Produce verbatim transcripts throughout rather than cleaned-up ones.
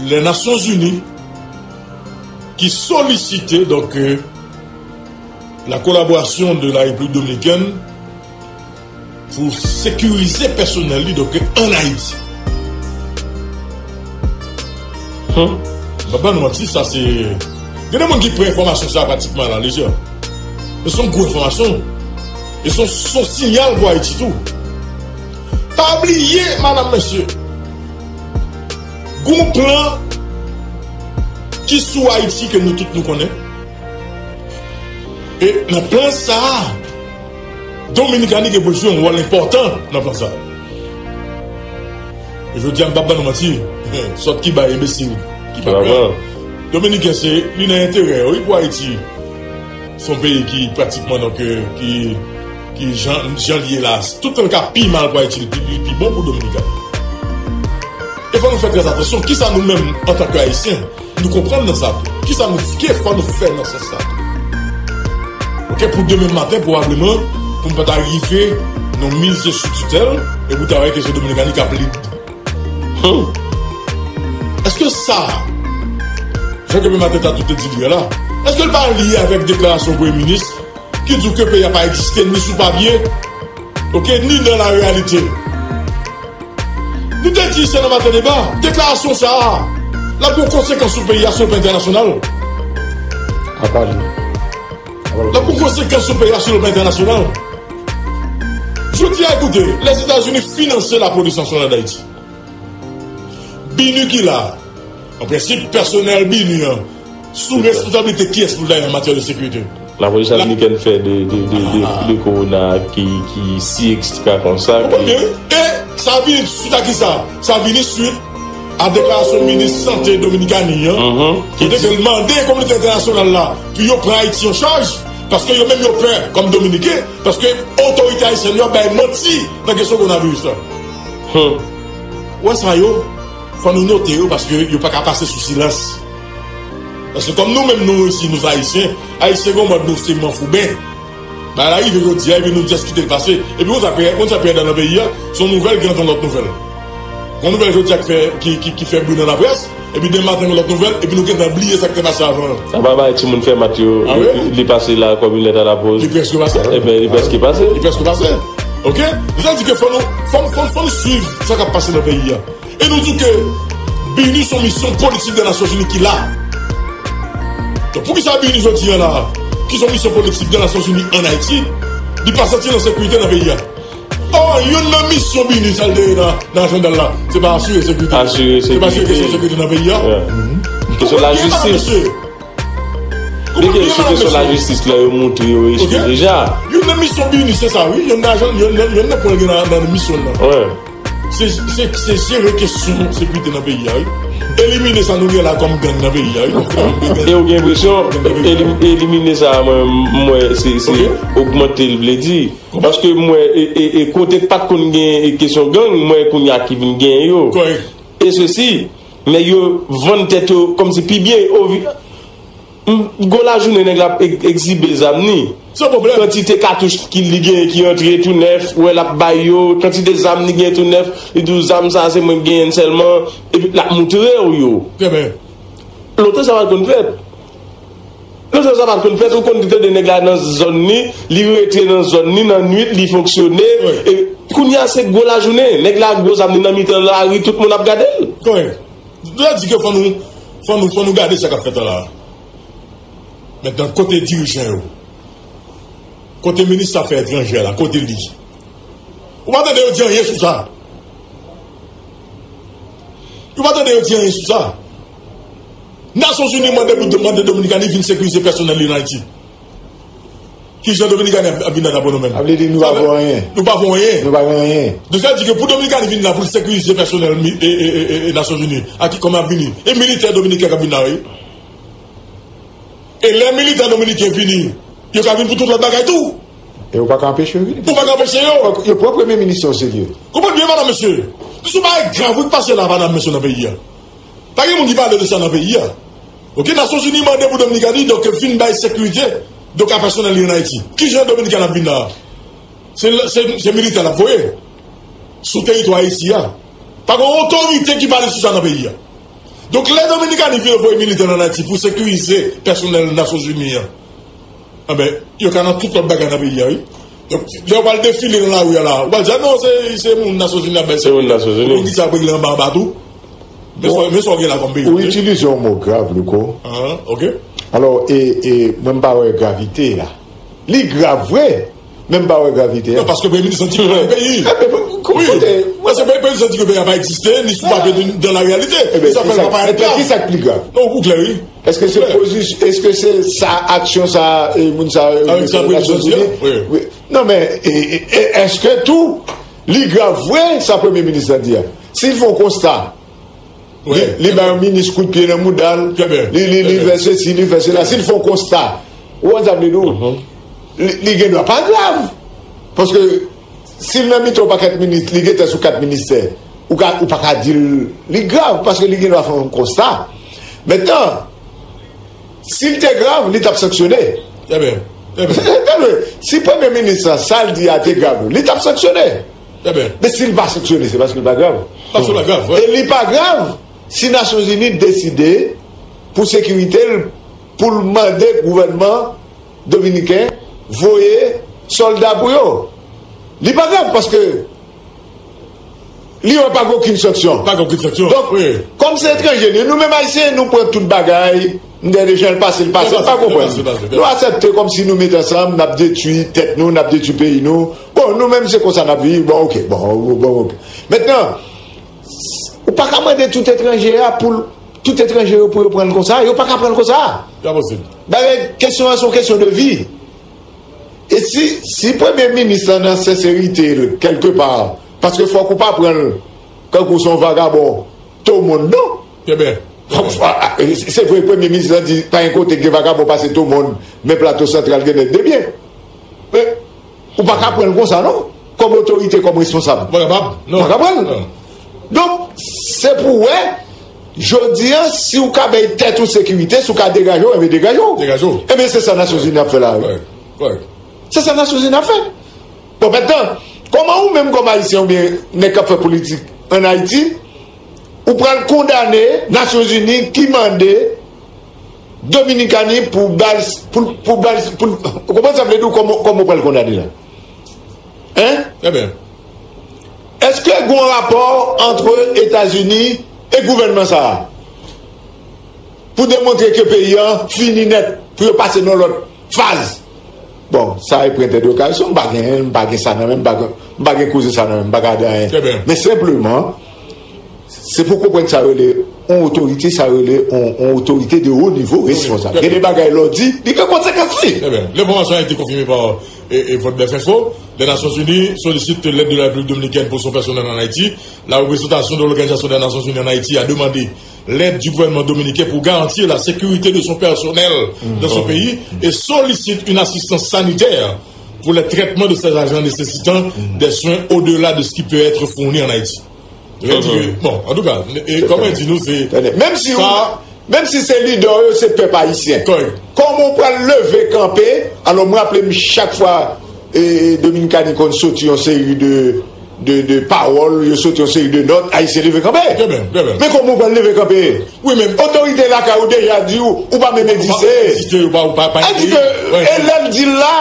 les Nations Unies qui sollicitent donc euh, la collaboration de la République dominicaine pou sekirize pèsonèl li, donk, ann Ayiti. Hmm. M pa ba nou manti, sa se. Gen de moun ki pran enfòmasyon sa pratikman la lejè. Men se yon gwo enfòmasyon. E se yon, se yon siyal pou Ayiti tou. Pa bliye, madanm, mesye, gon plan ki sou Ayiti ke nou tout nou konnen. E nan plan sa a, Dominikani gen pou l jwe yon wòl enpòtan nan plan sa a. E jodi a, m p ap ban nou manti, sòt ki bay enbesil ki pa pè. Dominiken se, li nan enterè yo, wi, pou Ayiti. Se yon peyi ki pratikman, donk, euh, ki, ki jan, jan l ye la, tout tan l ka pi mal pou Ayiti, li pi, li pi bon pou Dominikani. E fò nou fè trè atansyon. Kisa nou menm, antanke Ayisyen, nou konprann nan sa tou? Kisa nou, ki efò nou fè nan sans sa tou? Oke, pou demen maten, pwobableman, pou n pa ta rive nan mize sou titèl, e pou ta wè ke se Dominikani k ap lib. Hmm. Èske sa, jan ke demen maten ta tout te di li la, èske l pa lye avèk deklarasyon Premye Minis ki di ke peyi a pa egziste ni sou papye, oke, ni nan la reyalite? Nou te di se nan maten deba, deklarasyon sa a, l ap gen konsekans sou peyi a sou le plan entènasyonal. Apa li. Apa li. L ap gen konsekans sou peyi a sou le plan entènasyonal. Jodi a, ekoute, Lèzetazini finanse Lapolis Nasyonal d Ayiti. BINUH ki la, an prensip, pèsonèl BINUH an, sou responsabilite kiyès pou l ta ye an matyè de sekirite? Lapolis dominikèn fè de, de, de, de, de kowona ki, ki si ekstra konsa. Ou konprann byen, wi? E sa vini swit a kisa? Sa vini swit a deklarasyon minis sante Dominikani an, kote ke l mande kominote entènasyonal la pou yo pran Ayiti an chaj, paske yo menm yo pè kòm Dominiken, paske otorite ayisyèn yo ap bay manti nan kesyon kowonaviris la. Hmm. Ou wè sa yo, fò nou note yo paske yo pa ka pase sou silans. Paske kòm nou menm nou isi, nou se Ayisyen, Ayisyen gen yon mòd nou se manfouben. Bagay la rive jodi a, epi nou just kite l pase. Epi konn sa peye, konn sa peye nan peyi a, se yon nouvèl ki antre yon lòt nouvèl. Yon nouvèl jodi a ki fè, ki, ki, ki fè bri nan laprès, epi demen maten yon lòt nouvèl, epi nou gentan bliye sa ki te pase avan an. Apa bay timoun fè mat yo, li pase la kòm yon lèt a la post. Li prèske pase. Ebyen, li prèske pase. Li prèske pase. Oke? Sa di ke fò nou, fò, fò, fò nou swiv sa k ap pase nan peyi a. E nou di ke BINUH se yon misyon politik de Nasyonzini ki la. Donk, poukisa BINUH jodi a la, ki se yon misyon politik de Nasyonzini ann Ayiti, li pa santi l an sekirite nan peyi a? Ò, youn nan misyon BINUH, sa l te ye nan, nan ajanda l la, se pa asire sekirite. Asire sekirite. Se pa asire kesyon sekirite nan peyi a. Kesyon lajistis. Li gen sou kesyon lajistis la, yo montre yo echwe deja. Youn nan misyon BINUH se sa, wi. Youn nan ajan, youn nan, youn nan pwen gen nan, nan misyon nan. Se, se, se jere kesyon sekirite nan peyi a, wi. Elimine sa nou gen la kòm gang nan peyi a, wi. E ou gen enpresyon, elim-, elimine sa, mwen, mwen, se, se ogmante l vle di. Paske mwen, e, e, e kote k pa t konn gen, e, kesyon gang, mwen kounye a ki vin gen yo. E sesi, nèg yo vann tèt yo kòmsi pi byen. Gwo lajounen nèg la ap egzibe zam ni. Kantite katouch ki li gen ki antre tou nèf, ou wè l ap bay yo, kantite zam li gen tou nèf, li di w zam sa se mwen k genyen l sèlman, epi l ap moutre w yo. Lontan sa pa t konn fèt. Lontan sa pa t konn fèt, ou konn tande nèg la nan zòn ni, li rete nan zòn ni nan nwit, li fonksyone. E kounye a se gwo lajounen, nèg la ak gwo zam ni nan mitan lari, tout moun ap gade l. Kòrèk. Sa di ke fò nou, fò nou, fò nou gade sa k ap fèt la. Mentnan, kote dirijan yo? Kote minis afè etranjè la? Kote li? Ou pa tande yo di anyen sou sa? Ou pa tande yo di anyen sou sa? Nasyonzini mande pou mande Dominikani vin sekirize pèsonèl li ann Ayiti. Kijan Dominikani ap, ap vin la dabò nou menm? Sa vle di nou pa voye anyen. Nou pa voye anyen. Nou pa gen anyen. Donk sa vle di ke pou Dominikani vin la pou l sekirize pèsonèl mi-, e, e, e, e, e Nasyonzini, a ki kòman ap vini? E militè dominiken k ap vin la, wi. E lè militè dominiken vini, yo ka vin pou tout lòt bagay tou. E ou pa ka anpeche yo vini. Ou pa ka anpeche yo. Fòk yo pran premye minis yo serye. Konprann byen, madanm, mesye. Se yon bagay grav, wi, k pase la, madanm, mesye, nan peyi a. Pa gen moun ki pale de sa nan peyi a. Oke, Nasyonzini mande pou Dominikani, donk, vin bay sekirite, donk, a pèsonèl li ann Ayiti. Kijan Dominikani ap vin la? Se, se, se militè l ap voye sou teritwa Ayiti a. Pa gen otorite ki pale sou sa nan peyi a. Donk, lè Dominikani vin voye militè ann Ayiti pou sekirize pèsonèl Nasyonzini an, anben, yo ka nan tout lòt bagay nan peyi a, wi. Donk, lè yo pral defile nan lari a la, yo pral di, "Ah non, se, se moun Nasyonzini ap bay sekirite." Se moun Nasyonzini. Poukisa yo pa regle anba anba tou? Men sa, men sa w gen la kòm peyi. Ou itilize yon mo grav, Louko. Ah, ok. Alò, e, e, mwen m pa wè gravite la. Li grav vre, men m pa wè gravite a. Non, paske premye minis lan di ke peyi. Wi. Paske premye minis lan di ke peyi a pa egziste, ni sou papye, ni dans la réalité. E sa fè l pa parèt la. Ki sa k pi grav? Non, ou klè, wi. Èske se pozisyon, èske se sa, aksyon sa, e, moun sa, e, Nasyonzini? Wi. Non, men, e, e, e, èske tou, li grav vre, sa premye minis lan di a? Si l fè yon konsta, Li, li bay yon minis kout pye nan mouda l. Li, li, li fè sesi, li fè sela. Si l fè yon konsta, ou konn sa m vle di w? Li, li gen dwa pa grav. Paske si l nan mitan yon pakèt minis, li gentan sou kat ministè, ou ka, ou pa ka di l li grav, paske li gen dwa fè yon konsta. Mentnan, si l te grav, li t ap sanksyone. Trè byen. Trè byen. Si premye minis lan, sa l di a te grav, li t ap sanksyone. Trè byen. Men si l pa sanksyone, se paske l pa grav. Paske l pa grav, wi. E li pa grav si Nasyonzini deside pou sekirite l, pou l mande gouvènman dominiken voye sòlda pou yo. Li pa grav paske li wè pa gen okenn sanksyon. Pa gen okenn sanksyon. Donk, wi, kòm se etranje, nou, nou menm Ayisyen, nou pran tout bagay, m tande jan l pase, l pase, m pa konprann. Nou aksepte kòmsi nou met ansanm, n ap detwi tèt nou, n ap detwi peyi nou. Bon, nou menm se konsa n ap viv. Bon, ok, bon, bon, ok. Mentnan, ou pa ka mande tout etranje a pou l, tout etranje yo pou yo pran l konsa. Yo pa ka pran l konsa. Bagay, kesyon an se yon kesyon de vi. E si, si premye minis lan nan senserite l, kèlkepa, paske fòk ou pa pran l kankou se yon vagabon, tout moun, non. Trè byen. Fòk, se vre, premye minis lan di, pa gen kote gen vagabon pase tout moun, men Plato Santral gen nèg de byen. Men, ou pa ka pran l konsa, non. Kòm otorite, kòm responsab. Ou pa kapab, non. Ou pa ka pran l. Non. Donk, se pou w wè, jodi a, si w ka bay tèt ou sekirite, si w ka degaje w, enben degaje w. Degaje w. Enben, se sa Nasyonzini ap fè la, wi. Kòrèk, kòrèk. Se sa Nasyonzini ap fè. Bon, mentnan, kòman ou menm kòm Ayisyen oubyen nèg k ap fè politik ann Ayiti, ou pral kondane Nasyonzini ki mande Dominikani pou ba l, pou, pou ba l, pou, ou konprann sa m vle di w, kòman, kòman ou pral kondane la? Hein? Trè byen. Èske gen yon rapò ant Etazini e gouvènman sa a? Pou demontre ke peyi an fini nèt, pou yo pase nan lòt faz. Bon, sa e pwen entèdwokasyon, m pa gen, m pa gen sa nan men m, m pa gen, m pa gen koze sa nan men m, m pa ka di anyen. Trè byen. Men senpleman, se pou konprann sa yo rele yon otorite, sa yo rele yon, yon otorite de wo nivo responsab. Trè byen. Gen de bagay lè w di, li gen konsekans li. Trè byen. L'information a été confirmée par, e, e, Vodbèf Info. Les Nations Unies sollicitent l'aide de la République dominicaine pour son personnel en Haïti. La représentation de l'Organisation des Nations Unies en Haïti a demandé l'aide du gouvernement dominicain pour garantir la sécurité de son personnel dans son pays et sollicite une assistance sanitaire pour les traitements de ces agents nécessitant des soins au-delà de ce qui peut être fourni en Haïti. Yo di ke, bon, antouka, e, kòman di nou, se menm si ou, menm si se lidè yo, se pèp ayisyen. Kòrèk. Kòman ou pral leve kanpe? Alò, mwen raple m chak fwa, e, Dominikani konn soti yon seri de, de, de pawòl, yo soti yon seri de nòt, Ayisyen leve kanpe. Trè byen, trè byen. Men kòman ou pral leve kanpe? Wi, men otorite lakay ou deja di w, ou pa menm egziste. Ou pa egziste, ou pa, ou pa, pa egziste. Sa di ke, e lè l di l la,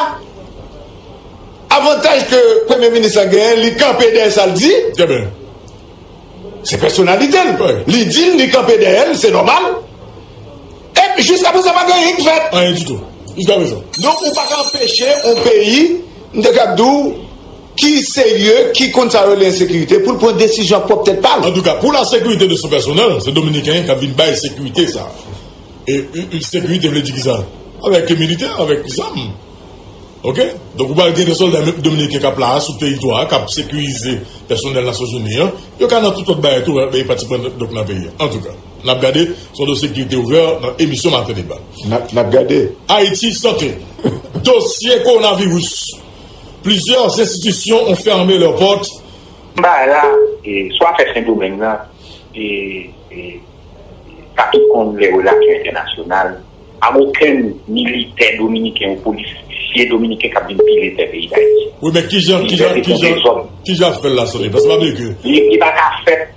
avantaj ke premye minis la genyen, li kanpe dèyè sa l di. Trè byen. Se pèsonalite l. Wi. Li di l, li kanpe dèyè l, se nòmal. E jiskaprezan, pa gen anyen ki fèt. Anyen ditou. Jiskaprezan. Donk, ou pa ka anpeche yon peyi, m te kab di w, ki serye, ki konn sa yo rele ensekirite, pou l pran desizyon ak pwòp tèt pa l. Antouka, pour la sécurité de son personnel, se Dominiken k ap vin bay sekirite sa. E, e, e sekirite vle di kisa? Avèk militè, avèk zam. Ok? Donk, ou pral gen de sòlda dominiken k ap la a, sou teritwa a, k ap sekirize pèsonèl Nasyonzini an. Yo ka nan tout lòt bagay tou, e pratikman donk nan peyi a. Antouka, n ap gade, se yon dosye ki te ouvè nan emisyon Maten Deba. N ap, n ap gade. Haïti Santé. Dossier coronavirus. Plusieurs institutions ont fermé leurs portes. M pa la, e, sou afè Sendomeng nan, e, e, sa tout konn lè relasyon entènasyonal, pa gen okenn militè dominiken ou polisye dominiken k ap vin pile tè peyi Dayiti. Wi, men kijan, kijan, kijan, kijan fè l la, Sony? Paske pa bliye ke li, li pa ka fèt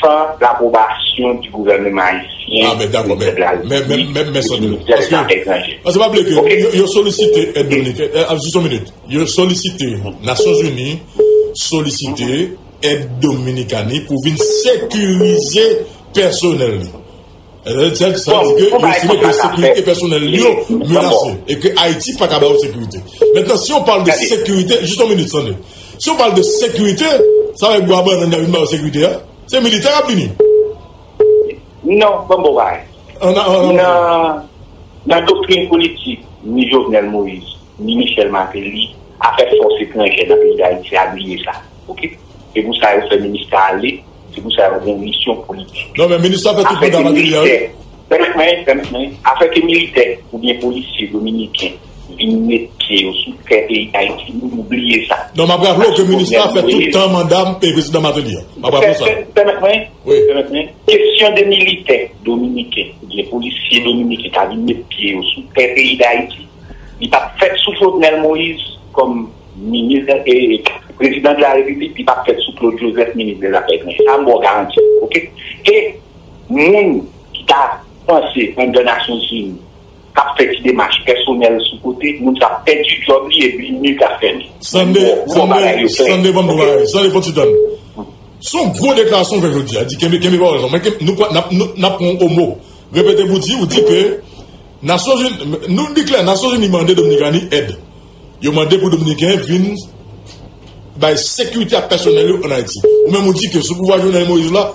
sans l'approbation du gouvernement haïtien, Ah, ben d'accord, mais, mais, mais, mais, mais sans doute. Parce que, parce que pas oublier que yo, yo sollicité aide dominicaine. Euh, juste une minute. Yo sollicité Nations Unies, sollicité aide dominicaine pour venir sécuriser personnel. Sa di ke yo estime ke sekirite pèsonèl yo menase e ke Ayiti pa ka ba yo sekirite. Maintenant, si on parle de sécurité, juste une minute, Sandé. Si on parle de sécurité, sa va être bwa bannann nan vin ba yo sekirite a. Se militè k ap vini. Non, ban m bon bagay. Nan, nan doktrin politik, ni Jovenel Moïse, ni Michel Martelly, afè fòs etranjè nan peyi Dayiti a bliye sa. Oke? Se pou sa yo fè minis la ale, se pou sa yo gen misyon politik. Non, men minis la fè tout manda Martelly a, wi. Pèmèt mwen, pèmèt mwen. Afè ke militè oubyen polisye dominiken vin met pye yo sou tè peyi Dayiti, nou bliye sa. Non, m ap raple w ke minis la fè tout tan manda prezidan Martelly a. M ap raple w sa. Pèmèt mwen, pèmèt mwen. Kesyon de militè dominiken oubyen polisye dominiken ka vin met pye yo sou tè peyi Dayiti, li p ap fèt sou Jovenel Moïse kòm minis e prezidan de la repiblik, li p ap fèt sou Claude Joseph, minis dè zafè etranjè. Sa m ba w garanti. Oke? E moun ki ta panse anndan Nasyon Zini k ap fè ti demach pèsonèl sou kote, moun sa ap pèdi djòb li epi MIT ap fèmen. Sandé, Sandé, Sandé, ban m di w bagay. Sandé, fò ti tann. Se yon gwo deklarasyon w fè jodi a. Di kenbe, kenbe pawòl ou. Men nou n ap pran yon mo. Repete pou di, ou di ke Nasyon Zini, nou di klè, Nasyon Zini mande Dominikani èd. Yo mande pou Dominiken vin bay sekirite ak pèsonèl yo ann Ayiti. Ou menm ou di ke sou pouvwa Jovenel Moïse la,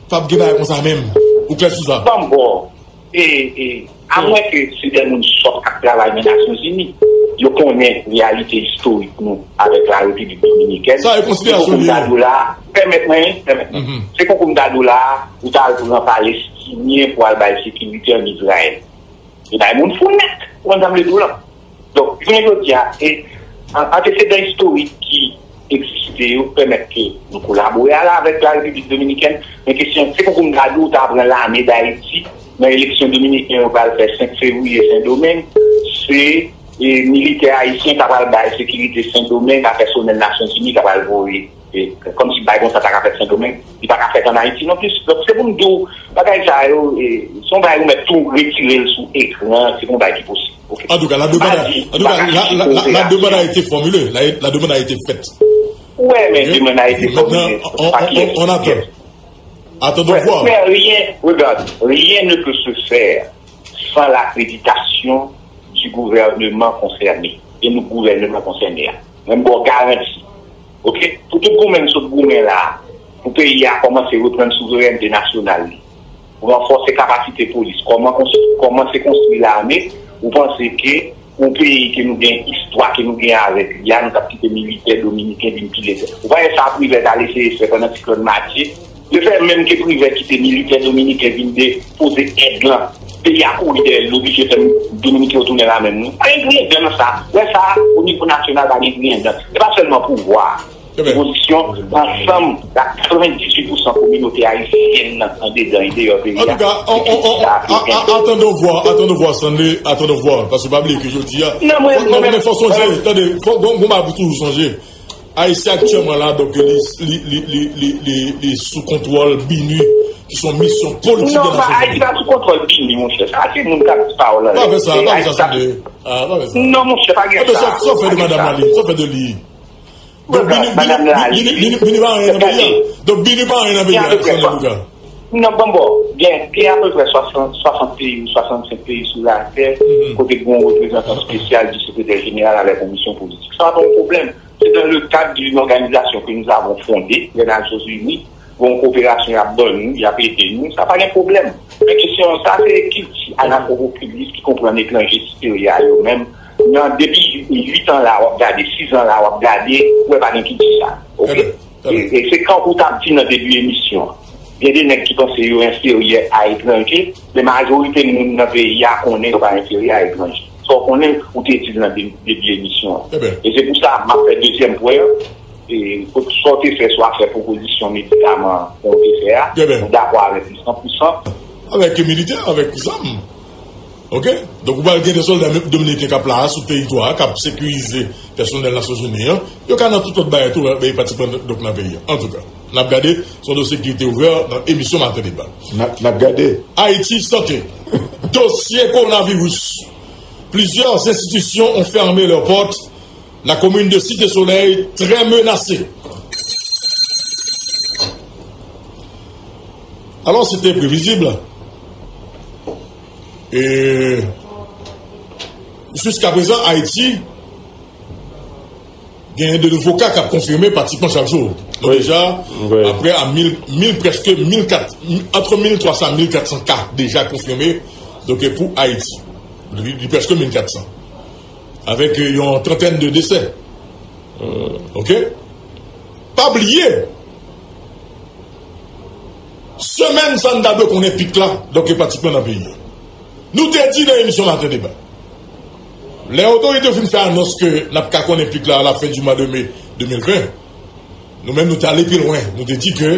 p ap gen bagay konsa menm. Ou klè sou sa? Ban m ba w. E, e, amwenke se de moun sòt k ap travay nan Nasyon Zini, yo konnen reyalite istorik nou avèk la Repiblik Dominikèn. Sa e konsiderasyon li ye. Pèmèt mwen, pèmèt mwen. Se konkou m ta di w la a, ou ta al pran Palestinyen pou al bay sekirite ann Izrayèl. E bay moun fou nèt, ou konn sa m vle di w la. Donk, jounen jodi a, e, an, antesedan istorik ki egziste yo pèmèt ke nou kolabore ala avèk la Repiblik Dominikèn, men kesyon, se konkou m ta di w, ou ta pran lame Dayiti nan eleksyon dominiken yo pral fè senk fevriye Sendomeng, se, e, militè ayisyen k ap al bay sekirite Sendomeng a pèsonèl Nasyonzini k ap al voye. E, kòmsi bagay konsa ta ka fèt Sendomeng, li pa ka fèt ann Ayiti nonplis. Donk, se pou m di w, bagay sa yo, e, se yon bagay ou mèt tou retire l sou ekran, se pa yon bagay ki posib. Oke? Antouka, la demande, antouka, la, la, la, la demande a été formulée, la, la demande a été faite. Ouais, men demann a été formulée. Maintenant, on, on, on, on attend. Attendons voir. Mais rien, regarde, rien ne peut se faire sans l'accréditation du gouvernement concerné. E nou gouvènman konsène a. Mwen ba w garanti. Oke? Pou tout goumen n sot goumen la a, pou peyi a kòmanse reprann souverènte nasyonal li, pou ranfòse kapasite polis, kòman konstwi-, kòmanse konstwi lame, ou panse ke yon peyi ke nou gen istwa, ke nou gen avèk li a, nou t ap kite militè dominiken vin pile tè? Ou pa wè sa Privè t al eseye fè pandan siklòn Matye? Lefè menm ke Privè kite militè dominiken vin depoze èd lan, peyi a kouri dèyè l, li oblije fè dominiken yo tounen lame nou. Pa gen griyen dan nan sa. Wè sa, o nivo nasyonal, pa gen griyen dan. Se pa sèlman pouvwa a. Opozisyon, ansanm, la katrevendizuit pousan kominote ayisyèn nan, andedan e deyò peyi a. Antouka, on, on, on, a, a, attendons voir, attendons voir, Sandé, attendons voir, paske pa bliye ke jodi a, non, mwen, mwen, men fò sonje, tande, fò, gon, gon bagay pou toujou sonje. Ayiti aktyèlman la, donk, li, li, li sou kontwòl BINUH, ki se yon misyon politik de Nasyonzini. Non, pa Ayiti pa sou kontwòl BINUH, monchè. Sa se moun k ap di pawòl anlè. Pa fè sa, pa fè sa, Sandé. Ah, pa fè sa. Non, monchè, pa gen sa. Sa w fè de madanm Lalim, sa w fè de li. Donk, BINUH, BINUH, BINUH, BINUH pa anyen nan peyi a. Donk, BINUH pa anyen nan peyi a, Sandé Bouka. Non, bon, bon. Gen, gen apeprè swasant, swasant peyi ou swasannsenk peyi sou latè, kote gen yon reprezantan espesyal di sekretè jeneral avèk yon misyon politik. Sa pa yon pwoblèm. C'est dans le cadre d'une organisation que nous avons fondée, les Nations Unies, gen yon koperasyon y ap ban nou, y ap ede nou, sa pa gen pwoblèm. Men kesyon sa, se kilti anapopilis ki konprann etranje siperye a yo menm. Nan, depi uit an la, w ap gade, sis an la, w ap gade, ou wè pa gen kilti sa. Oke? E, e se kankou w t ap di nan debi emisyon an. Gen de nèg ki panse yo enferyè a etranje, men majorite moun nan peyi a konnen yo pa enferyè a etranje. Sa w konnen, ou te di l nan de-, debi emisyon an. E se pou sa, m ap fè dezyèm pwen an. E, kot sa w te fè sou afè pwopozisyon medikaman an, kon w te fè a, mwen dakò avèk li san pou san. Avèk militè, avèk zam. Oke? Donk, ou pral gen de sòlda dominiken k ap la a sou teritwa a, k ap sekirize pèsonèl Nasyonzini an. Yo ka nan tout lòt bagay tou, e, pratikman, donk, nan peyi a. Antouka. N ap gade, se yon dosye ki te ouvè nan emisyon Maten Deba. N ap, n ap gade. Haïti Santé. Dossier coronavirus. Plusieurs institutions ont fermé leurs portes. La commune de Cité Soleil très menacée. Alors, c'était prévisible. Et jusqu'à présent, Haïti, gen de nouvo ka k ap konfime pratikman chak jou. Nou deja apre a mil, mil, prèske mil kat, ant mil twa san a mil kat san ka deja konfime, donk, pou Ayiti. Li, li prèske mil kat san. Avèk, euh, yon trantèn de desè. Oke? Pa bliye, semèn sa n ta dwe konnen pik la, donk, pratikman nan peyi a. Nou te di nan emisyon Maten Deba, lè otorite yo fin fè anons ke n ap ka konnen pik la a la fen di mwa de me de mil ven, nou menm nou t ale pi lwen. Nou te di ke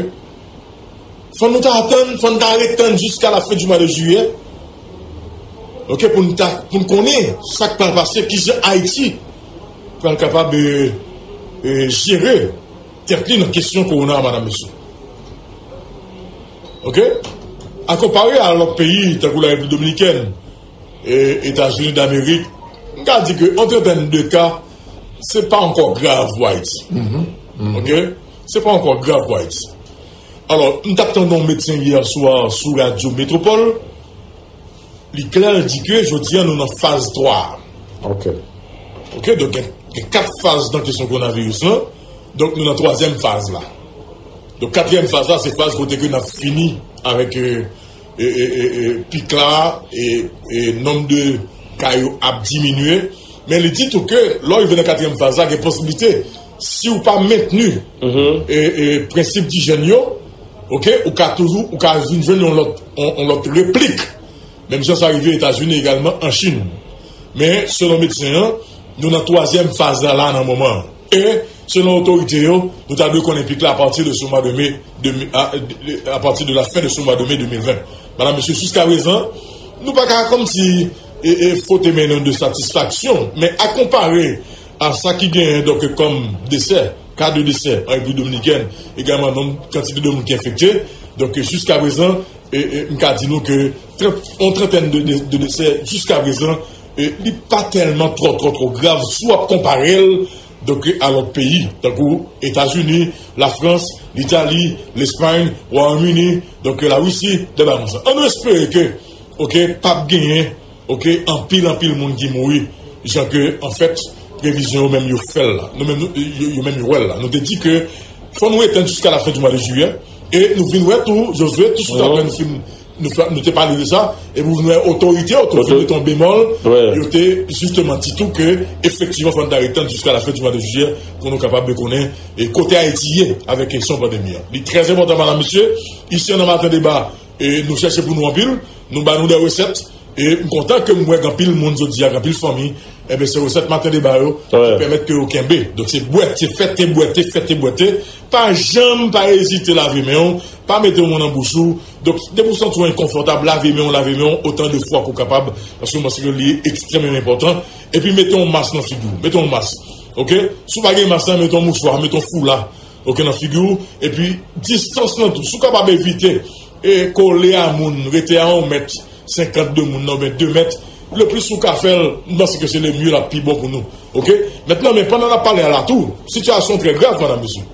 fò nou ta atann, fò n ta ret tann jiska la fen di mwa de jiyè, oke, pou n ta, pou n konnen sa k pral pase, kijan Ayiti pral kapab, e, e, jere tèt li nan kesyon kowona a, madam, mesye. Oke? A konpare a lòt peyi, tankou la Repiblik Dominikèn, e, Etazini Damerik, m ka di ke yon trantèn de ka, se pa ankò grav pou Ayiti. Oke? Se pa ankò grav pou Ayiti. Alò, m t ap tande yon medsen yè swa sou Radyo Metropole. Li klè, l di ke jodi a nou nan faz twa. Oke. Oke, donk gen, gen kat faz nan kesyon kowonaviris lan. Donk nou nan twazyèm faz la. Donk katriyèm faz la, se faz kote ke n ap fini avèk, e, e, e, e, e, pik la, e, e nonb de ka yo ap diminye. Men li di tou ke lè w rive nan katriyèm faz la, gen posiblite, si w pa mentni, e, e, prensip dijèn yo, oke, ou ka toujou, ou ka vin jwenn yon lòt, yon, yon lòt replik. Menm jan sa rive Etazini egalman, an Chin. Men, selon medsen an, nou nan twazyèm faz la, la nan moman an. E, selon otorite yo, nou ta dwe konnen pik la apati de se mwa de me, de, a, de, apati de la fen de se mwa de me de mil ven. Madam, mesye, jiska prezan, nou pa ka kòmsi, e, e, fote men nou de satisfaksyon, men a konpare a sa ki genyen, donk, kòm desè, ka de desè an Repiblik Dominikèn, egalman nonb, kantite de moun ki enfekte. Donk, jiska prezan, e, e, m ka di nou ke trant, yon trantèn de, de, de desè jiska prezan, e, li pa tèlman twò, twò, twò grav si w ap konpare l, donk, a lòt peyi, tankou Etazini, Lafrans, Litali, Lespay, Wayòm Ini, donk, Larisi, de bagay konsa. Ann nou espere ke, oke, p ap genyen, oke, anpil, anpil moun ki mouri, jan ke, anfèt, previzyon yo menm yo fè l la. Nou menm, nou, yo, yo menm yo wè l la. Nou te di ke fò nou etann jiska la fen di mwa de jiyè, e nou vin wè tou, Josué, tou swit apre nou fin, nou fè, nou te pale de sa, epi nou vin wè otorite yo tou fin mete yon bemòl, yo te jisteman di tou ke, efektivman, fò nou ta etann jiska la fen di mwa de jiyè, pou nou kapab konnen, e, kote Ayiti ye avèk kesyon pandemi an. Li trè enpòtan, madam, mesye, isi an nan Maten Deba, e, nou chèche pou nou anpil, nou ba nou de resèt, e m kontan ke m wè gen anpil moun jodi a, gen anpil fanmi, enben se resèt Maten Deba yo ki pèmèt ke yo kenbe. Donk se bwète, fète, bwète, fète, bwète. Pa janm pa ezite lave men w, pa mete yon moun nan bouch ou. Donk depi w santi w enkonfòtab, lave men w, lave men w otan de fwa ke w kapab, paske m panse ke li ekstrèmeman enpòtan. Epi mete yon mas nan figi w, mete yon mas. Oke? Si w pa gen mas la, mete yon mouswa, mete yon foula. Oke, nan figi w. Epi distans lan tou. Si w kapab evite, e, kole a moun, rete a yon mèt senkant de moun nan, oubyen de mèt, le plis ou ka fè l, m panse ke se le mye, l ap pi bon pou nou. Oke? Mentnan, men pandan n ap pale a la tou, sitiyasyon trè grav, madam, mesye.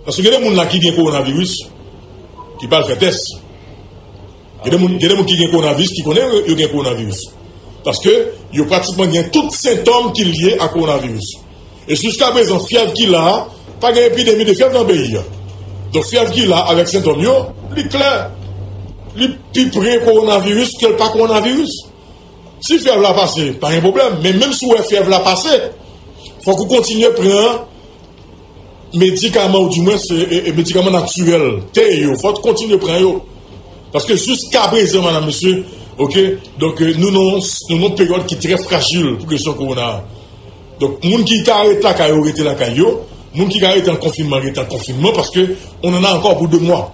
Paske gen de moun la ki gen kowonaviris, ki pral fè tès. Gen de moun, gen de moun ki gen kowonaviris, ki konnen yo, yo gen kowonaviris. Paske yo pratikman gen tout sentòm ki lye a kowonaviris. E jiska prezan, fyèv ki la a, pa gen epidemi de fyèv nan peyi a. Donk, fyèv ki la avèk sentòm yo, li klè, li pi pre kowonaviris ke l pa kowonaviris. Si fyèv la pase, pa gen pwoblèm. Men menm si w wè fyèv la pase, fòk ou kontinye pran medikaman, ou dimwens, e, e, e medikaman natirèl, te yo, fòk ou kontinye pran yo. Paske jiska prezan, madam, mesye, oke, donk, e, nou nan, nou nan yon peryòd ki trè frajil pou kesyon kowona a. Donk, moun ki ka ret lakay yo, rete lakay yo. Moun ki ka rete an konfinman, rete an konfinman, paske on en a encore pour deux mois.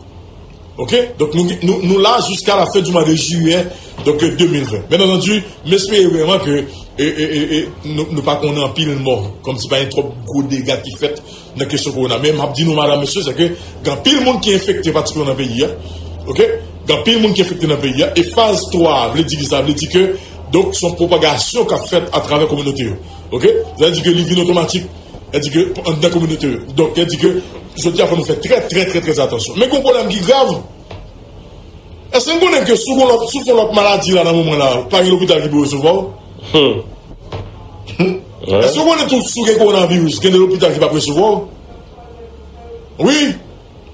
Ok? Donk, nou, nou, nou la jiska la fen di mwa de jiyè, donk, euh, de mil ven. Byen antandi, m espere vrèman ke, e, e, e, e, nou, nou pa konnen anpil mò, kòmsi pa gen twòp gwo dega ki fèt nan kesyon kowona. Men m ap di nou, madanm, mesye, se ke gen anpil moun ki enfekte patikilyaman nan peyi a. Ok? Gen anpil moun ki enfekte nan peyi a. E faz twa a, vle di ki sa? Vle di ke, donk, se yon pwopagasyon k ap fèt atravè kominote yo. Ok? Sa vle di ke li vin otomatik. Sa vle di ke anndan kominote yo. Donk, sa vle di ke jodi a, fò nou fè trè, trè, trè, trè atansyon. Men gen yon pwoblèm ki grav. Èske n konnen ke si w gon lòt, si w fè yon lòt maladi la nan moman la, pa gen lopital ki pou resevwa w? Hmm. Èske w konnen tou si w gen kowonaviris, gen de lopital ki p ap resevwa w? Wi.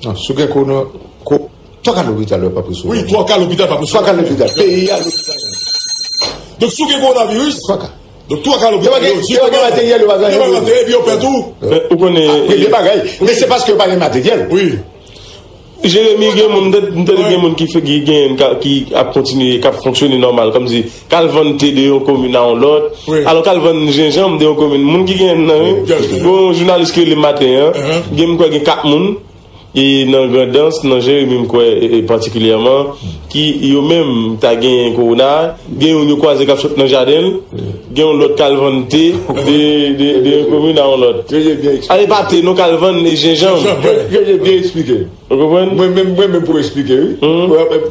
Non, si w gen kowona, ko, twa ka lopital yo p ap resevwa w. Wi, twa ka lopital p ap resevwa w. Twa ka lopital. Peyi a lopital. Donk, si w gen kowonaviris, twa ka. Donk, twa ka lopital yo, yo pa gen, yo pa gen materyèl, yo pa gen anyen. Yo pa gen materyèl, epi yo pè tou. Men, ou konnen, ah, premye bagay. Men se paske yo pa gen materyèl. Wi. Jeremi, gen moun, m tande, m tande gen moun ki fè, ki gen, ka, ki ap kontinye, k ap fonksyone nòmal, kòmsi k al vann te de yon komin a yon lòt. Wi. Alò, k al vann jenjanm de yon komin. Moun ki gen nan, wi. Wi. Gon jounalis ki rele maten an, gen, m kwè gen kat moun, e nan Grandans, nan Jeremi, m kwè, e, e patikilyèman, ki yo menm ta genyen kowona, gen youn yo kwaze k ap sot nan jaden l, gen yon lòt k al vann te de, de, de yon komin a yon lòt. Yo, yo byen eksplike. Ale pa te, non, k al vann jenjanm. Jenjanm, wi. Yo, yo byen eksplike. Ou konprann? Mwen menm, mwen menm pou eksplike, wi.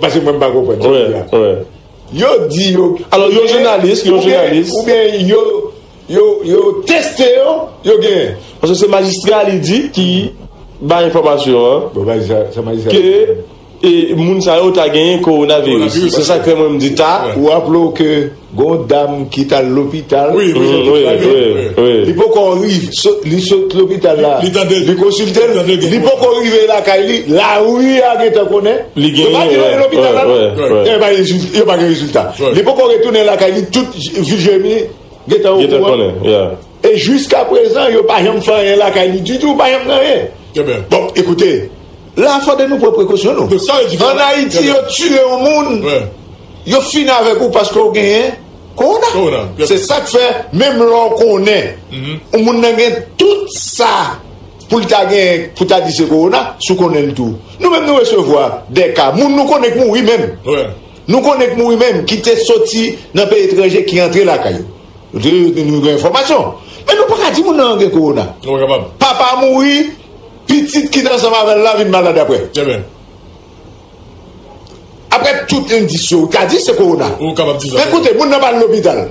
Paske mwen m pa konprann sa yo di a. Yo di yo. Alò, yon jounalis, yon jounalis. Oubyen yo, yo, yo teste yo, yo genyen. Paske se majistra li di ki bay enfòmasyon an. Bon, majistra, se majistra. Ke, e, moun sa yo ta genyen kowonaviris. Kowonaviris, se sa k fè mwen m di ta. Ou raple w ke gon dam ki t al lopital. Wi, wi, wi, wi. Li poko rive, sot, li sot lopital la. Li konsilte l. Li poko rive lakay li. Lari a gentan konnen. Li genyen, yo pa di lopital la, non. Yo pa gen rezil-, yo pa gen rezilta. Li poko retounen lakay li, tout vil Jeremi gentan okouran. E jiska prezan, yo pa janm fè anyen lakay li ditou, pa janm gen anyen. Bon, ekoute, la fò de nou pran prekosyon nou. An Ayiti, yo tiye yon moun, yo fini avèk ou paske w genyen kowona. Se sa k fè, menm lè w konnen yon moun nan gen tout sa pou l ta genyen, pou ta di se kowona, si w konnen l tou. Nou menm, nou resevwa de ka. Moun nou konnen k mouri menm. Nou konnen k mouri menm, ki te soti nan peyi etranje, ki antre lakay yo. Nou te, nou gen enfòmasyon. Men nou pa ka di moun nan gen kowona. Nou pa kapab. Papa mouri, pitit ki te ansanm avè l la vin malad apre. Trè byen. Apre tout endis yo, ou ka di se kowona. Ou kapab di sa. Men koute, moun nan pa al lopital.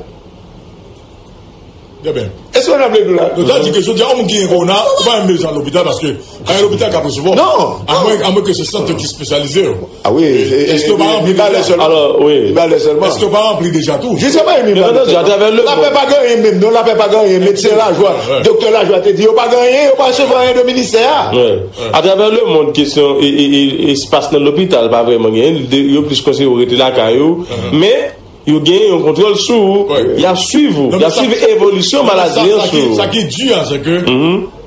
Trè byen. Èske w ap vle di la? Donk, sa vle di ke jodi a, yon moun ki gen kowona, ou pa menm bezwen al lopital paske pa gen lopital k ap resevwa w. Non. Amwen, amwen ke se sant yo ki espesyalize yo. Ah wi, e, e, èske yo pa ranpli deja? Alò, wi. Li ba lè sèlman. Èske yo pa ranpli deja tou? Jisteman, e mi ba lè sèlman. Lapè pa gen anyen menm, non, lapè pa gen anyen. Medsen Lajwa, doktè Lajwa te di yo pa gen anyen, yo pa resevwa anyen de ministè a. Atravè lemonn, kesyon e, e, e, espas nan lopital pa vrèman genyen. Yo plis konseye yo rete lakay yo. Men, yo gen yon kontwòl sou ou. Y ap swiv ou. Y ap swiv evolisyon maladi an sou ou. Sa ki di a, se ke,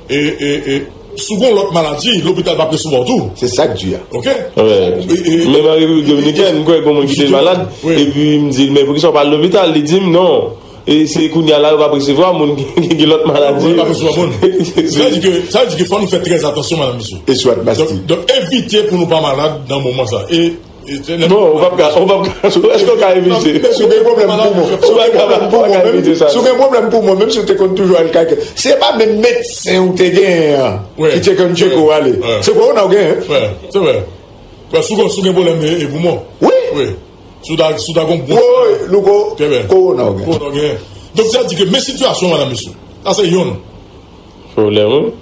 e, e, e, si w gen yon lòt maladi, lopital p ap resevwa w tou. Se sa k di a. Ok? Men nan Repiblik Dominikèn, m kwè gen yon moun ki te malad, epi m di l, "Men poukisa w pa al lopital?" Li di m, "Non. E se kounye a la, yo p ap resevwa moun ki gen lòt maladi." Yo p ap resevwa moun. Sa vle di ke, sa vle di ke fò nou fè trè atansyon, madanm, mesye. Donk, donk, evite pou nou pa malad nan moman sa. E Bon, ou p ap ka, ou p ap ka, èske w ka evite? Si w gen pwoblèm poumon, si w gen pwoblèm poumon, menm si w te konn toujou al kay, se pa menm medsen ou te genyen an ki te konn tcheke w ale. Se kowona w genyen. Wi, se vre. Si w gen, si w gen pwoblèm e, e poumon. Wi. Si w ta, si w ta gon bon. Wi, wi, louko, kowona w genyen. Kowona w genyen. Donk, sa di ke men sitiyasyon, madanm, mesye. Sa se youn. Pwoblèm, wi.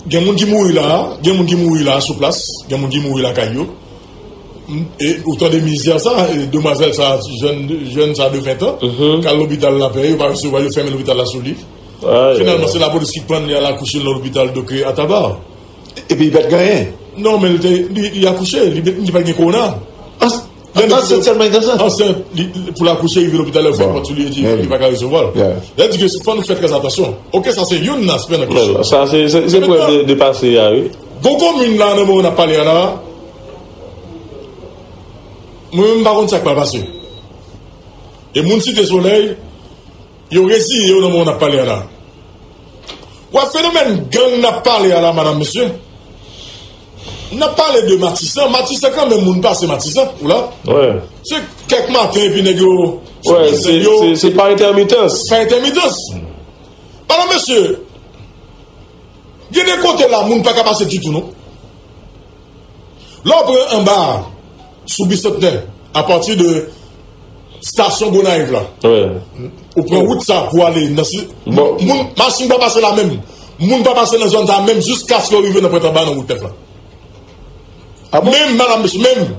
Gen moun ki mouri la, gen moun ki mouri la sou plas, gen moun ki mouri lakay yo. E ou tande mizè sa, e demwazèl sa, jèn, jèn sa de ven tan, k al lopital Lapè, yo pa resevwa, yo fèmen lopital la sou li. Finalman, se lapolis ki pran l, y al akouche l nan lopital Doke Atabar. Epi li pa t gen anyen. Non, men li te, li, li akouche, li, li pa t gen kowona. Ansent sèlman li te ansent. Ansent, li, li, pou l akouche, rive lopital, yo fè pòt sou li, yo di li pa ka resevwa l. Sa vle di ke fò nou fè trè atansyon. Ok, sa se youn nan aspè nan kesyon. Sa se, se, se prèv de, de pase a, wi. Gon komin la, nan moman n ap pale a la, mwen menm m pa konn sa k pral pase. E moun Site Solèy, yo reziye yo nan moman n ap pale a la. Wè fenomèn gang n ap pale a la, madanm, mesye. N ap pale de Matisan. Matisan kanmenm, moun pase Matisan, ou la. Wè. Se kèk maten, epi nèg yo. Wè, se, se, se pa entèmitans. Pa entèmitans. Madanm, mesye, gen de kote la, moun pa ka pase ditou, non. Lè w pran anba a, sou Bisantnè, apati de stasyon Gonayiv la, Wè. ou pran wout sa pou ale nan si. Bon. Moun, machin pa pase la menm. Moun pa pase nan zòn sa menm jiskaske w rive nan pwent anba nan wout nèf la. Ah bon? Menm, madanm, mesye, menm.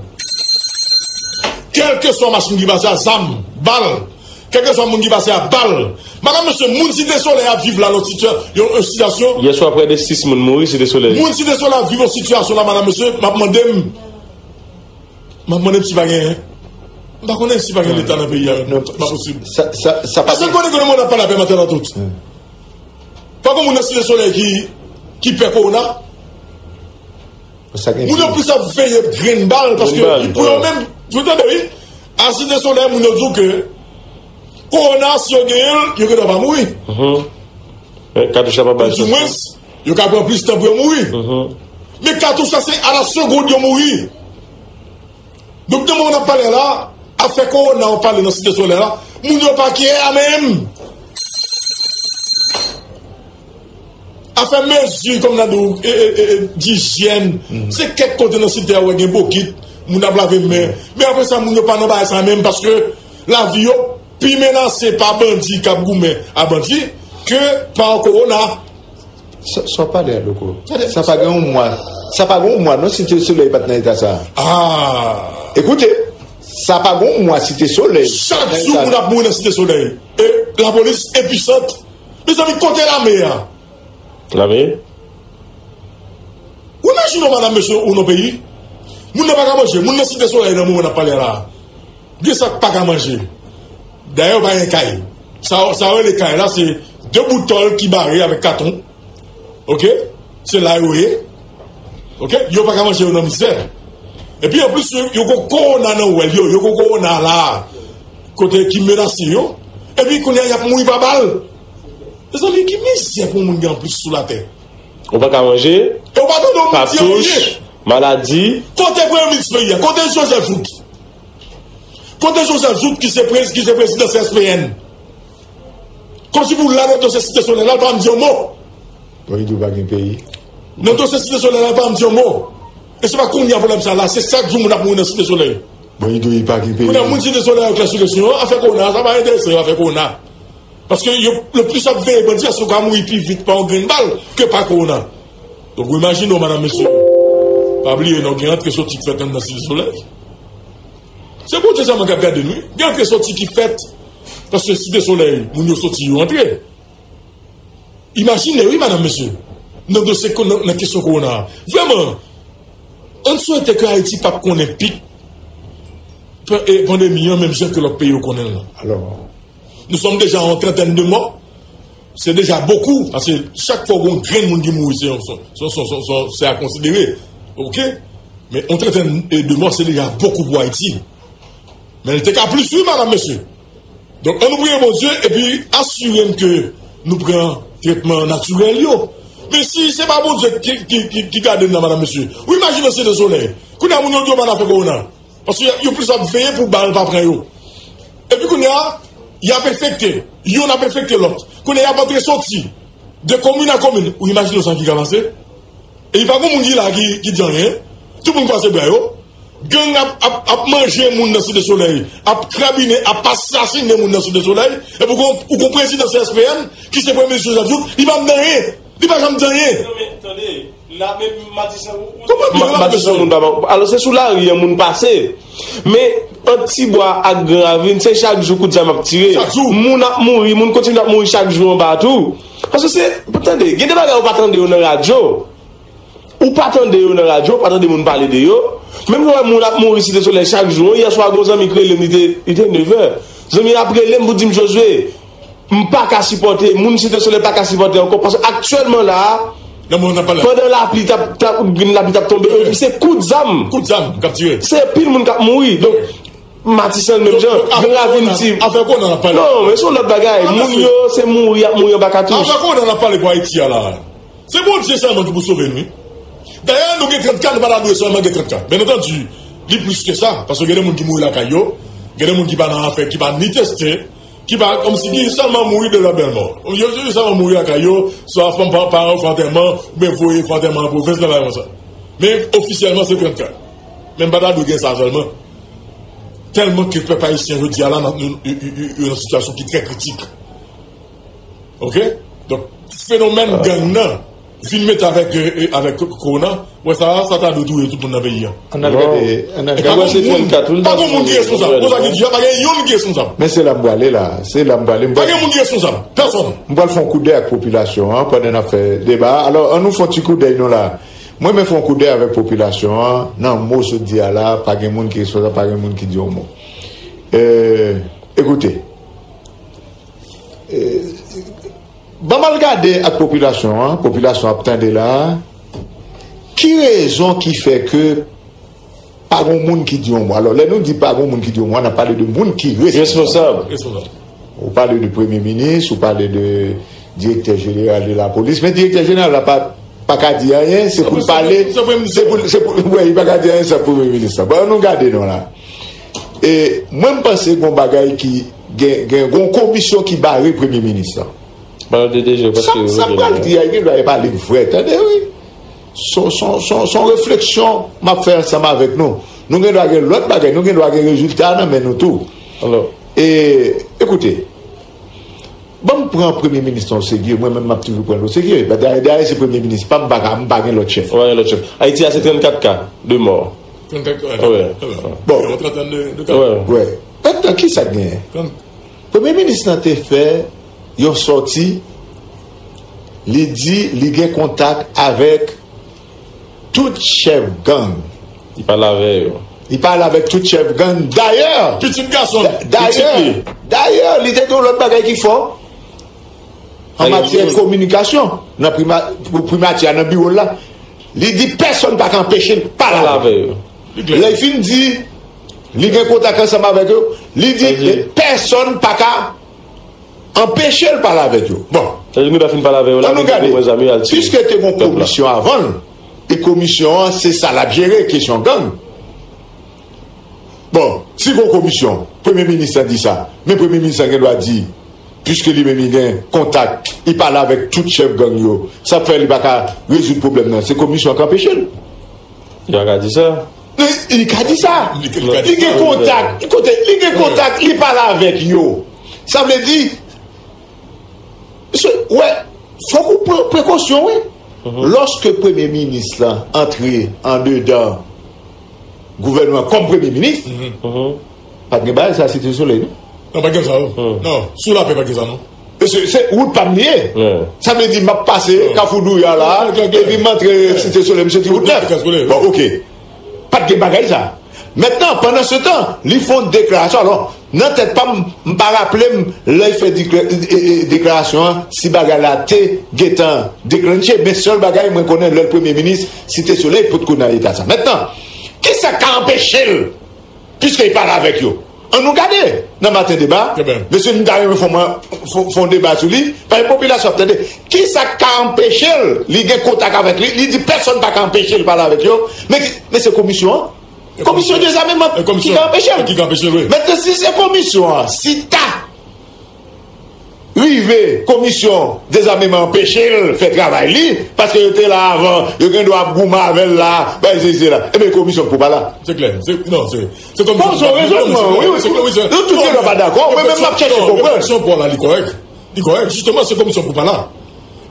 Kèlkeswa machin ki pase a, zam, bal. Kèlkeswa moun ki pase a, bal. Madanm, mesye, moun Site Solèy ap viv la nan sitiyasyon, yon sitiyasyon. Yè swa, prè de sis moun mouri Site Solèy. Moun Site Solèy ap viv yon sitiyasyon la, madanm, mesye, m ap mande m. M ap mande m si pa gen. M pa konnen si pa gen Leta nan peyi a. Non, Pa posib. Sa, sa, sa pa Paske m konnen ke le monde ap pale apè maten la tout. Pa gen moun nan Site Solèy ki, ki pè kowona. Sa gen Moun yo plis ap veye grenn bal paske Grenn bal, pou yo wè. Menm, ou tande, wi. A Site Solèy, moun yo di w ke kowona, si yo genyen l, yo gen dwa pa mouri. Mhm. Men katouch la pa bay Di mwens, yo ka pran plis tan pou yo mouri. Mhm. Men katouch la, se a la segond yo mouri. Donk, nan moman n ap pale la, afè kowona w pale nan Site Solèy la, moun yo pa kè a menm. Afè mezi, kòm n a di w, e, e, e, e, dijyèn. Se kèk kote nan site a w wè gen bokit, moun ap lave men. Men apre sa, moun yo pa nan bagay sa menm, paske lavi yo pi menase pa bandi k ap goumen a bandi ke pa kowona. Sa, sa w pale a, Loko. Sa pa gen yon mwa. Sa pa gen yon mwa, non, Site Solèy pa t nan eta sa. Ah! Ekoute, sa pa gen yon mwa Site Solèy. Chak jou, moun ap mouri nan Site Solèy. E lapolis enpisant. Mezanmi, kote lame a? Lame? Ou imajine w, madanm, mesye, ou nan peyi? Moun nan pa ka manje. Moun nan Site Solèy nan moman n ap pale la. Gen sa k pa ka manje. Dayè, yo pa gen kay. Sa, sa yo rele kay la, se de bout tòl ki bare avèk katon. Oke? Se la yo ye. Oke? Yo pa ka manje, yo nan mizè. Epi anplis, yo, yo gon kowona nan wèl yo. Yo gon kowona la. Kote ki menase yo. Epi kounye a, y ap mouri pa bal. Mezanmi, ki mizè pou moun gen anplis sou latè? Ou pa ka manje, E ou pa tande yon moun di katouch, anyen. Maladi. Kote premye minis peyi a? Kote Joseph Jouthe? Kote Joseph Jouthe ki se prez, ki se prezidan C S P N? Kòmsi pou la nan dosye Site Solèy la, l pa janm di yon mo. Bon, li di w pa gen peyi. Nan dosye Site Solèy la, l pa janm di yon mo. E se pa kounye a pwoblèm sa la, se chak jou moun ap mouri nan Site Solèy. Bon, li di w li pa gen peyi. Kounye a moun Site Solèy yo klè sou kesyon an, afè kowona, sa pa enterese yo, afè kowona. Paske yo, le plis ap veye bandi a, si yo ka mouri pi vit pa yon grenn bal ke pa kowona. Donk, ou imajine w, madanm, mesye. Pa bliye, non, gen antre soti k fèt anndan Site Solèy. Se Bondye sèlman k ap gade nou, wi. Gen antre soti ki fèt, paske Site Solèy, moun yo soti, yo antre. Imajine, wi, madanm, mesye, nan dosye ko-, nan, nan kesyon kowona a. Vrèman, ann swete ke Ayiti p ap konnen pik pa-, e, pandemi an, menm jan ke lòt peyi yo konnen l lan. Alò, Nous sommes déjà en trentaine de morts. C'est déjà beaucoup, paske chak fwa w gen yon grenn moun ki mouri, se yon, se, se, se, se, se a konsidere. Oke? Men yon trentaine de morts, c'est déjà beaucoup pour Haïti. Men l te ka plis, wi, madanm, mesye. Donk, ann nou priye Bondye epi asire n ke nou pran tretman natirèl yo. Men si se pa Bondye ki, ki, ki, ki gade n nan, madanm, mesye, ou imajine Site Solèy. Kounye a, moun yo di yo pa nan afè kowona. Paske yo plis ap veye pou bal pa pran yo. Epi kounye a, y ap enfekte. Youn ap enfekte lòt. Kounye a, y ap antre soti. De komin a komin. Ou imajine w sa ki ka pase? E pa gen moun ki la ki, ki di anyen. Tout moun kwaze bra yo. Gang ap, ap, ap manje moun nan Site Solèy. Ap krabinen, ap asasinen moun nan Site Solèy. Epi ou gon, ou gon prezidan C S P N ki se premye minis Joseph Jouthe, li pa di anyen. Li pa janm di anyen. Non, men tande, la menm Matisan ou. Kòman Ma- Matisan moun pa ban. Alò, se sou lari an moun pase. Men, ant Tibwa ak Gran Ravin, se chak jou kout zam ap tire. Chak jou. Moun ap mouri, moun kontinye ap mouri chak jou anba tou. Paske se, tande, gen de bagay ou pa tande yo nan radyo. Ou pa tande yo nan radyo, ou pa tande moun pale de yo. Menm lè moun ap mouri Site Solèy chak jou, yè swa gon zanmi k rele m, li te, li te nevè. Zanmi ap rele m pou di m, Josué, m pa ka sipòte, moun Site Solèy pa ka sipòte ankò. Paske aktyèlman la, Nan moun nan pale. Pandan lapli t ap, t ap, grenn lapli t ap tonbe, epi se kout zam. Kout zam k ap tire. Se pil moun k ap mouri. Donk, Matisan menm jan, Donk, afè Gran Ravin kowona, ti. afè kowona n ap pale. Non, men se yon lòt bagay. Ah, Moun mesye. Yo, se mouri, y ap mouri anba katouch. Afè kowona n ap pale pou Ayiti a la. Se Bondye sèlman ki pou sove nou, wi. Dayè, nou gen trannkat, nou pa ta dwe sèlman gen trannkat. Byen antandi, li plis ke sa, paske gen de moun ki mouri lakay yo, gen de moun ki pa nan afè, ki pa ni teste, ki pa, kòmsi ki sèlman mouri de la belle mort. Yo, yo sèlman mouri lakay yo, swa fanm pa, paran yo fè antèman, oubyen voye fè antèman an pwovens nan bagay konsa. Men ofisyèlman, se trannkat. Men m pa ta dwe gen sa sèlman. Tèlman ke pèp ayisyen jodi a la, nan, yo, yo, yo, yo nan sitiyasyon ki trè kritik. Oke? Donk, fenomèn gang nan vin mete avèk, e, e, avèk kowona, wè sa, sa ta dwe touye tout moun nan peyi a. Ann al gade, ann al gade. Pa gen moun, pa gen moun ki responsab. Konsa ki di a, pa gen youn ki responsab. Men se la m prale la, se la m prale. Pa gen moun ki responsab. Pèsòn. M pral fè yon koudèy ak popilasyon an pandan n ap fè deba a. Alò, ann nou fè yon ti koudèy nou la. Mwen menm fè yon koudèy avèk popilasyon an, nan mo sot di a la, pa gen moun ki responsab, pa gen moun ki di yon mo. E, ekoute, e, ban m al gade ak popilasyon an, popilasyon ap tande la, ki rezon ki fè ke pa gen moun ki di yon mo. Alò, lè nou di pa gen moun ki di yon mo, n ap pale de moun ki responsab. Responsab. Ou pale de premye minis, ou pale de direktè jeneral de lapolis, men direktè jeneral la pa, pa ka di anyen, se pou l pale, se pou, se pou, wè, li pa ka di anyen san premye minis la. Bon, nou gade non la. E mwen, m panse gon bagay ki gen, gen gon komisyon ki bare premye minis la. Pale de D G, paske sa, sa m pral di a, gen dwa e pale vrè, tande, wi. Son, son, son, son refleksyon m ap fè ansanm avèk nou. Nou gen dwa gen lòt bagay, nou gen dwa gen rezilta nan men nou tou. Alò. E, ekoute, ban m pran premye minis lan oserye, mwen menm m ap toujou pran l oserye. Dayè, dayè se premye minis pa m, m pa ka, m pa gen lòt chèf. Ou pa gen lòt chèf. Ayiti a se trannkat ka de mò. Trannkat ka. Wi. Bon. Yon trantèn de, de ka. Wi. Wi. Mentnan, ki sa k genyen? Trant- Premye minis lan te fè yon sòti, li di li gen kontak avèk tout chèf gang. Li pale avè yo. Li pale avèk tout chèf gang. Dayè, pitit gason l, da-, dayè, pitit li. Dayè, li te gen yon lòt bagay ki fò. An matyè kominikasyon, nan prima-, pou primati a, nan biwo l la, li di pèsonn pa ka anpeche l pale avè yo. Lè l fin di, li gen kontak ansanm avèk yo, li di pèsonn pa ka anpeche l pale avèk yo. Bon. Sa vle di nou ta fin pale avè yo la, ann nou gade. Piske te gen yon komisyon avan l, e komisyon an, se sa l ap jere, kesyon gang. Bon, si gen yon komisyon, premye minis lan di sa, men premye minis lan gen dwa di, piske li menm li gen kontak, li pale avèk tout chèf gang yo, sa fè li pa ka rezoud pwoblèm nan, se komisyon an k anpeche l. Li pa ka di sa. Li, li ka di sa. Li, li ka di sa. Li gen kontak. Kote, li gen kontak, li pale avèk yo. Sa vle di, mesye, wè, fòk ou pran prekosyon, wi. Lòske premye minis lan antre andedan gouvènman kòm premye minis, pa t gen bagay sa Site Solèy, non? Non, pa t gen sa, non. Non, sou lapè pa t gen sa, non. E se, se wout pa m li ye. Sa vle di, m ap pase Kafou Douya la, epi m antre Site Solèy, misye di wout nèf. Bon, oke. Pa t gen bagay sa. Mentnan, pandan se tan, li fè yon deklarasyon. Alò, nan tèt pa m, m pa raple m, lè l fè dekla-, e, e, deklarasyon an, si bagay la te gentan deklanche. Men sèl bagay mwen konnen, lè l premye minis, Site Solèy potko nan eta sa. Mentnan, kisa k ka anpeche l? Piske li pale avèk yo. Ann nou gade nan Maten Deba. Mesye, m ta renmen fè yon, fè, fè yon deba sou li. Paske popilasyon ap tande. Kisa k ka anpeche l? Li gen kontak avèk li. Li di pèsonn pa ka anpeche l pale avèk yo. Men, men se komisyon an. Komisyon dezameman ki ka anpeche l. Ki ka anpeche l, wi. Mentnan, si se komisyon an, si ta rive komisyon dezameman anpeche l fè travay li, paske yo te la avan, yo gen dwa ap goumen avè l la, bay sesi sela. Ebyen, komisyon pou pa la. Se klè. Se, non, se, se komisyon. Bon, se yon rezonman, wi, wi. Nou tout gen dwa pa dakò, mwen menm m ap chèche konprann. Refleksyon pa w la, li kòrèk. Li kòrèk, jisteman, se komisyon pou pa la.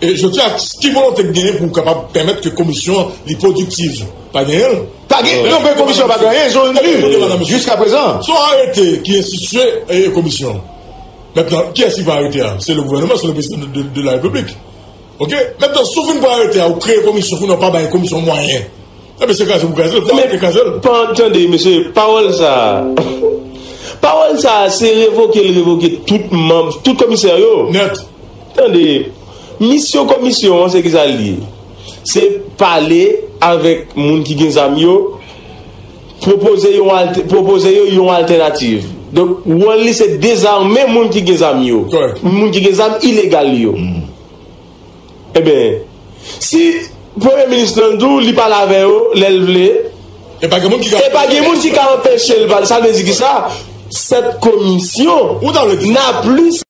E jodi a, ki volonte k genyen pou w kapab pèmèt ke komisyon li pwodiktiv? Pa genyen l. Pa gen, non, men komisyon pa gen anyen, ils ont rien vu, jiskaprezan. Se yon arete ki enstitiye, e, komisyon. Mentnan, kiyès ki pran arete a? Se le gouvènman, se le prezidan de, de, de la repiblik. Oke? Mentnan, si w fin pran arete a, ou kreye komisyon, kounye a w pa bay komisyon mwayen. Ebyen, se kraze pou kraze l, fò arete kraze l. Men, pa, tande, mesye, pawòl sa a, pawòl sa a, se revoke l, revoke tout manm, tout komisè yo. Nèt. Tande, misyon komisyon an, se kisa l ye? Se pale avèk moun ki gen zam yo, pwopoze yon alte-, pwopoze yo yon altènativ. Donk, wòl li se dezame moun ki gen zam yo. Kòrèk. Moun ki gen zam ilegal yo. Ebyen, si Premye minis lan di w li pale avè yo lè l vle. E pa gen moun ki E pa gen moun ki ka anpeche l pale. Sa vle di ki sa? Cette commission Ou ta vle di? N'a plus